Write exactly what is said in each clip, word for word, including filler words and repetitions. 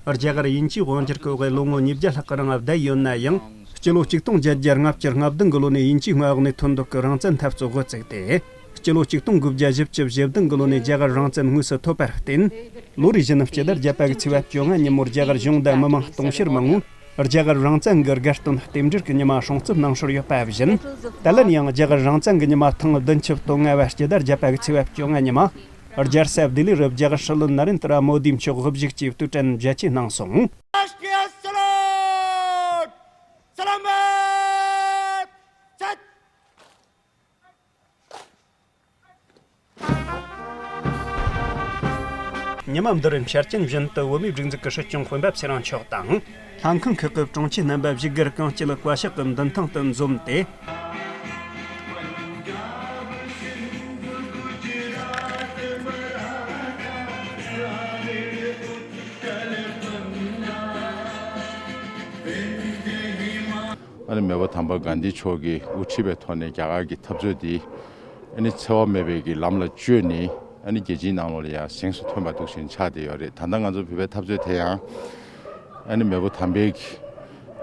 རྒྱ་གར་དབྱིན་ཇིའི་དབང་སྒྱུར་གྱི་འོག་གི་ལོ་ངོ་ཉིས་བརྒྱ་ལྷག་གི་རིང་བསྡད་ཡོད་ན་ཡང་། སྤྱི་ལོ་ཆིག་སྟོང་བརྒྱད་བརྒྱ་ལྔ་བཅུ་ང་བདུན་གི་ལོ་ནས་དབྱིན་ཇིའི་མངའ་འོག་ནས་ཐོན་འདོད་ཀྱི་རང་བཙན་འཐབ་རྩོད་འགོ་བཙུགས་ཏེ། སྤྱི་ལོ་ཆིག་སྟོང་དགུ་བརྒྱ་བཞི་བཅུ་ཞེ་བདུན་གི་ལོ་ནས་རྒྱ་གར་རང་བཙན་དངོས་སུ་ཐོབ་པར་བརྟེན། ལོ་རེ་བཞིན་སྤྱི་ཟླ་བརྒྱད་པ་གི་ཚེས་པ་བཅོ་ལྔ་ཉིན་མོར་རྒྱ་གར་གཞུང་དང་མི་མང་སྟོང་ཕྲག་མང་པོས་རྒྱ་གར་རང་བཙན་གྱི་དགའ་སྟོན་རྟེན་འབྲེལ་གྱི་ཉི་མ་སྲུང་བརྩི་གནང་སྲོལ་ཡོད་པ་བཞིན། ད་ལན་ཡང་རྒྱ་གར་རང་བཙན་གྱི་ཉི་མ་ཐེངས་བདུན་ཅུ་དོན་ལྔ་བ་སྤྱི་ཟླ་བརྒྱད་པ་གི་ཚེས་པ་བཅོ་ལྔ་ཉིན་མ། རྒྱལ་ས་ལྡི་ལི་རུ་རྒྱ་གར་སྲིད་བློན་ན་རེན་དྲ་མོ་དི་མཆོག་དབུ་བཞུགས་ཀྱིས་དུས་དྲན་རྒྱ་ཆེ་གནང་སོང་། ཉི་མ་འདིར་འཆར་ཅན་བཞིན་དུ་བོད་མིའི་སྒྲིག་འཛུགས་ཀྱི་སྲིད་སྐྱོང་སྤེན་པ་ཚེ་རིང་མཆོག་དང་། ལྷན་ཁང་ཁག་གི་དྲུང་ཆེ་རྣམ་པ་བཞུགས་སྒར་གངས་སྐྱིད་བཀའ་ཤག་གི་མདུན་ཐང་དུ་འཛོམས་ཏེ། ཨ་ནི་མེས་པོ་དམ་པ་གྷན་དྷི་མཆོག་གིས་དབུ་ཁྲིད་པའི་ཐོག་ནས་རྒྱ་གར་གྱི་འཐབ་རྩོད་འདི། ཨ་ནི་འཚེ་བ་མེད་པའི་གི་ལམ་ལ་བཅོས་ནས། ཨ་ནི་རྒྱལ་སྤྱིའི་ནང་ལོགས་ལ་ཡང་གཟེངས་སུ་ཐོན་པ་འདུག་བཞིན་ཆགས་བསྡད་ཡོད་རེད། ད་ལྟ་ང་ཚོ་བོད་པའི་འཐབ་རྩོད་དེ་ཡང་། ཨ་ནི་མེས་པོ་དམ་པའི་གི་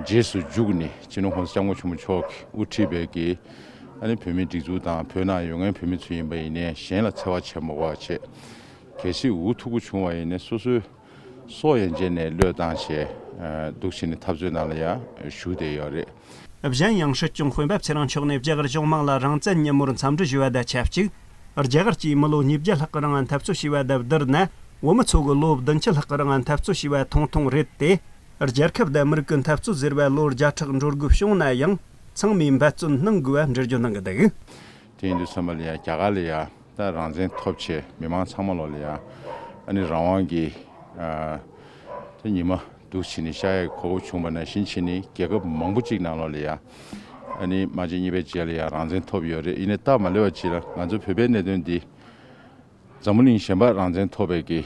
རྗེས་སུ་འཇུག་ནས་སྤྱི་ནོར་༸གོང་ས་༸སྐྱབས་མགོན་ཆེན་པོ་མཆོག་གིས་དབུ་ཁྲིད་པའི་གི། ཨ་ནི་བོད་མིའི་སྒྲིག་འཛུགས་དང་བོད་ནང་ཡོད་མཁན་བོད་མི་ཚོ་ཡིན་པ་ཡིན་ནའི་གཞན་ལ་འཚེ་བ་བྱེད་མ་དགོས་པ་བྱས། གལ་སྲིད་འུ་ཐུག་པོ་བྱུང་བ་ཡིན་ནའི་སོ་སོའི་སྲོག་ཡན་ཆད་ནས་བློས་བཏང་བྱས། ཨ། འདུག་བྱས་ནས་འཐབ་རྩོད་ནང་ལ་ཡང་ཞུགས་བསྡད་ཡོད་རེད། གཞན་ཡང་སྲིད་སྐྱོང་སྤེན་པ་ཚེ་རིང་མཆོག་ནས་རྒྱ་གར་གཞུང་མང་ལ་རང་བཙན་ཉིན་མོར་འཚམས་འདྲི་ཞུ་བ་དང་ཆབས་ཅིག་རྒྱ་གར་གྱིས་མི་ལོ་ཉིས་བརྒྱ་ལྷག་གི་རིང་འཐབ་རྩོད་བྱས་པ་དང་བསྡུར་ན། བོད་མི་ཚོ་གི་ལོ་བདུན་ཅུ་ལྷག་གི་རིང་འཐབ་རྩོད་བྱས་པ་ཐུང་ཐུང་རེད་དེ། རྒྱལ་ཁབ་དང་མི་རིགས་ཀྱི་འཐབ་རྩོད་ཟེར་བ་ལོ་བརྒྱ་ཕྲག་འགྲོ་དགོས་བྱུང་ན་ཡང་། ཚང་མས་འབད་བརྩོན་གནང་དགོས་པ་འགྲེལ་བརྗོད་གནང་གི་འདུག་དེ་ཡིན་དུས་ཙམ་པ་ལ་ཡང་རྒྱ་གར་ལ་ཡང་ད་རང་བཙན་ཐོབ་བྱས་མི་མང་ཚང་མ་ལོག་ལ་ཡང་། ཨ་ནི་རང་དབང་གི། ཨ། ད་ཉི་མ་འདུག་བྱས་ནས་ཤར་ཡག་གོ་སྐབས་བྱུང་བ་ནང་བཞིན་བྱས་ནས་རྒྱལ་ཁབ་མང་པོ་ཅིག་ནང་ལོགས་ལ་ཡང་། ཨ་ནི་སྨྲ་བརྗོད་གཉིས་པའི་རྗེས་ལ་ཡང་རང་བཙན་ཐོབ་ཡོད་རེད། ཡིན་ནའི་སྟབས་མ་ལེགས་པ་ཅིག་ལ་ང་ཚོ་བོད་པའི་གནད་དོན་འདི། འཛམ་བུ་གླིང་གཞན་པ་རང་བཙན་ཐོབ་པའི་གི་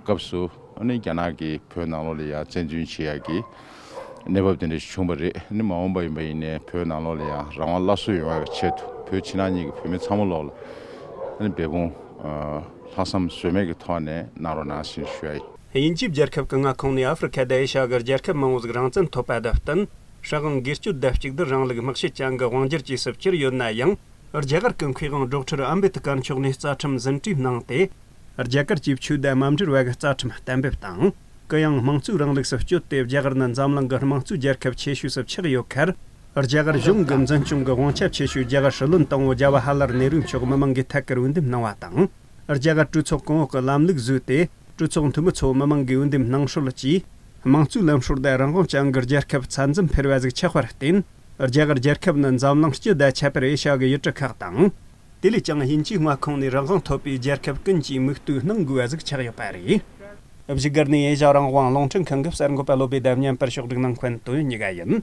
སྐབས་སུ། ཨ་ནི་རྒྱ་ནག་གིས་བོད་ནང་ལོགས་ལ་ཡང་བཙན་འཛུལ་བྱེད་ཡག་གི་གནས་བབ་དེ་འདྲ་ཞིག་བྱུང་བ་རེད། ཨ་ནི་མ་འོངས་པ་ཡིན་པ་ཡིན་ནའི་བོད་ནང་ལོགས་ལ་ཡང་རང་དབང་སླར་གསོ་ཡོང་ཡག་གི་ཆེད་དུ་བོད་ཕྱི་ནང་གཉིས་ཀྱི་བོད་མི་ཚང་མ་ལོག་ལ། ཨ་ནི་འབད་འབུངས། ཨ། ལྷག་བསམ་ཟོལ་མེད་ཀྱི་ཐོག་ནས་གནང་རོགས་གནང་ཞེས་ཞུ་ཡ་ཡིན། དབྱིན་ཇིའི་རྒྱལ་ཁབ་ཀྱི་མངའ་ཁོངས་ནས་ཨ་ཧྥེ་རི་ཁ་དང་ཨེ་ཤ་ཡ་གི་རྒྱལ་ཁབ་མང་བོ་ཟིག་རང་བཙན་ཐོབ་པ་དང་བསྟུན། སྲིད་དབང་སྒེར་གཅོད་དང་གཅིག་སྡུད་རིང་ལུགས་དམག་བྱེད་ཅན་གྱི་དབང་སྒྱུར་བཅས་སུ་གྱུར་ཡོད་ན་ཡང་། རྒྱ་གར་གྱི་མཁས་དབང་ཌོག་ཊར་ཨམ་བེད་ཀར་མཆོག་ནས་རྩ་ཁྲིམས་ཟིན་བྲིས་གནང་སྟེ། རྒྱ་གར་གྱི་ཆོས་དད་མ་འབྲེལ་བ་གི་རྩ་ཁྲིམས་གཏན་འབེབས་དང་། གུ་ཡངས་དམངས་གཙོའི་རིང་ལུགས་སུ་བསྐྱོད་དེ་རྒྱ་གར་ནི་འཛམ་གླིང་གི་དམངས་གཙོའི་རྒྱལ་ཁབ་ཆེ་ཤོས་སུ་ཆགས་ཡོད་ཁར། རྒྱ་གར་གཞུང་གི་འཛིན་སྐྱོང་གི་དབང་ཆ་ཆེ་ཤོས་རྒྱ་གར་སྲིད་བློན་དང་པོ་རྒྱལ་བ་ཧ་ལར་ནེ་རུ་མཆོག་མི་མང་གིས་ཐད་ཀར་འོས་འདེམས་གནང་བ་དང་། རྒྱ་གར་གྲོས་ཚོགས་གོང་འོག་གི་ལམ་ལུགས་བཟོས་ཏེ། གྲོས་ཚོགས་འཐུས་མི་ཚོ་མི་མང་གིས་འོས་འདེམས་གནང་སྲོལ་གྱིས། དམངས་གཙོའི་ལམ་སྲོལ་དང་རང་དབང་ཅན་གྱི་རྒྱལ་ཁབ་ཚད་འཛིན་འཕེར་བ་ཟིག་ཆགས་པར་བརྟེན། རྒྱ་གར་རྒྱལ་ཁབ་ནི་འཛམ་གླིང་སྤྱི་དང་ཁྱད་པར་ཨེ་ཤ་ཡ་གི་ཡུལ་གྲུ་ཁག་དང་། དེ་ལས་ཀྱང་དབྱིན་ཇིའི་མངའ་ཁོངས་ནས་རང་དབང་ཐོབ་པའི་རྒྱལ་ཁབ་ཀུན་གྱིས་མིག་ལྟོས་གནང་དགོས་པ་ཟིག་ཆགས་ཡོད་པ་རེད། བཞུགས་སྒར་ནས་ཨེ་ཤ་ཡ་རང་དབང་རླུང་འཕྲིན་ཁང་གི་གསར་འགོད་པ་བློ་བྷེ་དང་མཉམ་པར་ཕྱོགས་སྒྲིག་གནང་མཁན་དོན་ཡོད་ཉི་ག་ཡིན།